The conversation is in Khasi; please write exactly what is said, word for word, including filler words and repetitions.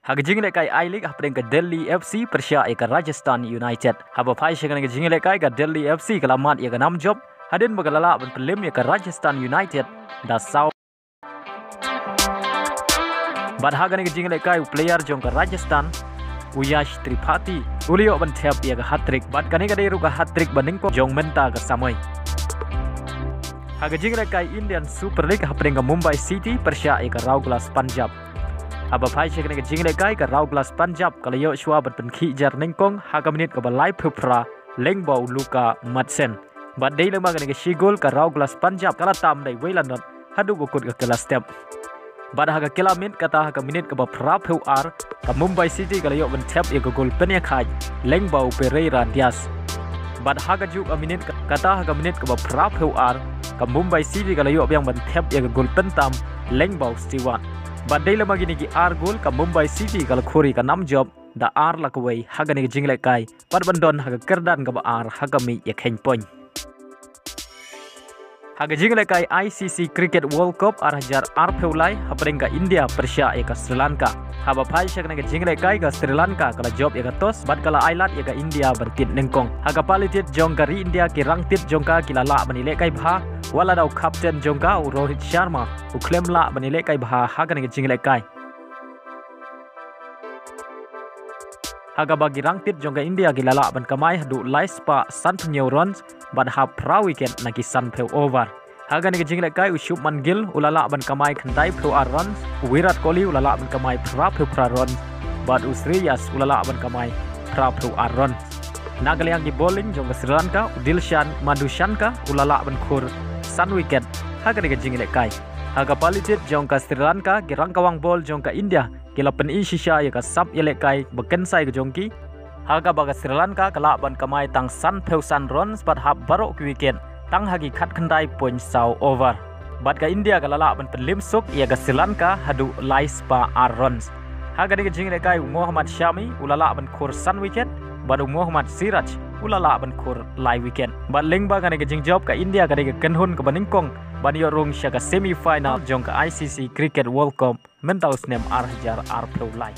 Ha ka jinglehkai I-League hapdeng ka Delhi F C pyrshah ïa ka Rajasthan United. Haba phai sha kane ka jinglehkai ka Delhi F C ka la mad ïa ka nam jop hadien ba ka la lah ban pynlip ïa ka Rajasthan United da saw. Bad ha kane ka jinglehkai u player jong ka Rajasthan, u Yash Tripathi, u la ïoh ban thep ïa ka hat-trick. Bad kane ka dei ruh ka hat-trick ba nyngkong jong mynta ka samoi. Ha ka jinglehkai Indian Super League hapdeng ka Mumbai City pyrshah ïa ka Rao Glass Punjab. Haba phai sha kane ka jinglehkai ka Rao Glass Punjab ka la ïoh shuwa ban pynkhih jar nyngkong ha ka minit kaba laiphew phra lyngba u Luka Maatsen. Bad dei lem ma kane ka shi gol ka Rao Glass Punjab ka la tam da iwei la not haduh ba kut ka kylla step. Bad ha ka kylla miet kata ha ka minit kaba phraphew ar ka Mumbai City ka la ïoh ban thep ïa ka gol pynïakhaid lyngba u Pereira Diaz. Bad ha ka juh ka minit kata ha ka minit kaba phraphew ar ka Mumbai City ka la ïoh biang ban thep ïa ka gol pyntam lyngba u Steward. Bad dei lem ma kine ki ar gol ka Mumbai City ka la khur ïa ka nam jop da ar la kawei ha kane ka jinglehkai bad ban don ha ka kyrdan kaba ar ha ka miej ïakheiñ point. Ha ka jinglehkai I C C Cricket World Cup ar hajar arphew lai hapdeng ka India pyrshah ïa ka Sri Lanka. Haba phai sha kane ka jinglehkai ka Sri Lanka ka la jop ïa ka toss bad ka la ailad ïa ka India ban tied nyngkong. Ha ka pali tied jong ka ri India ki rangtied jong ka ki la lah ban ïalehkai bha wat la da u captain jong ka u Rohit Sharma u khlem lah ban ïalehkai bha ha kane ka jinglehkai. Ha kaba ki rangtied jong ka India ki la lah ban kamai haduh lai spah sanphew hynñiew runs bad hap phra wicket na ki sanphew over. Ha kane ka jinglehkai u Shubman Gill u la lah ban kamai khyndaiphew ar runs, u Virat Kohli u la lah ban kamai phraphew phra runs bad u Shreyas u la lah ban kamai phraphew ar runs. Na ka liang ki bowling jong ka Sri Lanka u Dilshan Madushanka u la lah ban khur san wicket ha kane ka jinglehkai. Ha ka pali tied jong ka Sri Lanka ki rangkawang bol jong ka India ki la pyni shisha ïa ka sap ïalehkai ba kynsai ka jong ki. Ha kaba ka Sri Lanka ka lah ban kamai tang sanphew san runs bad hap baroh ki wicket tang ha ki khatkhyndai point saw over. Bad ka India ka la lah ban pynlip suk ïa ka Sri Lanka haduh lai spah ar runs. Ha kane ka jinglehkai u Mohammad Shami u la lah ban khur san wicket bad u Mohammad Siraj u la lah ban khur lai wicket. Bad lyngba kane ka jingjop ka India ka dei ka kynhun kaba nyngkong ban ïoh rung sha ka semi final jong ka I C C Cricket World Cup mynta u snem ar hajar arphew lai.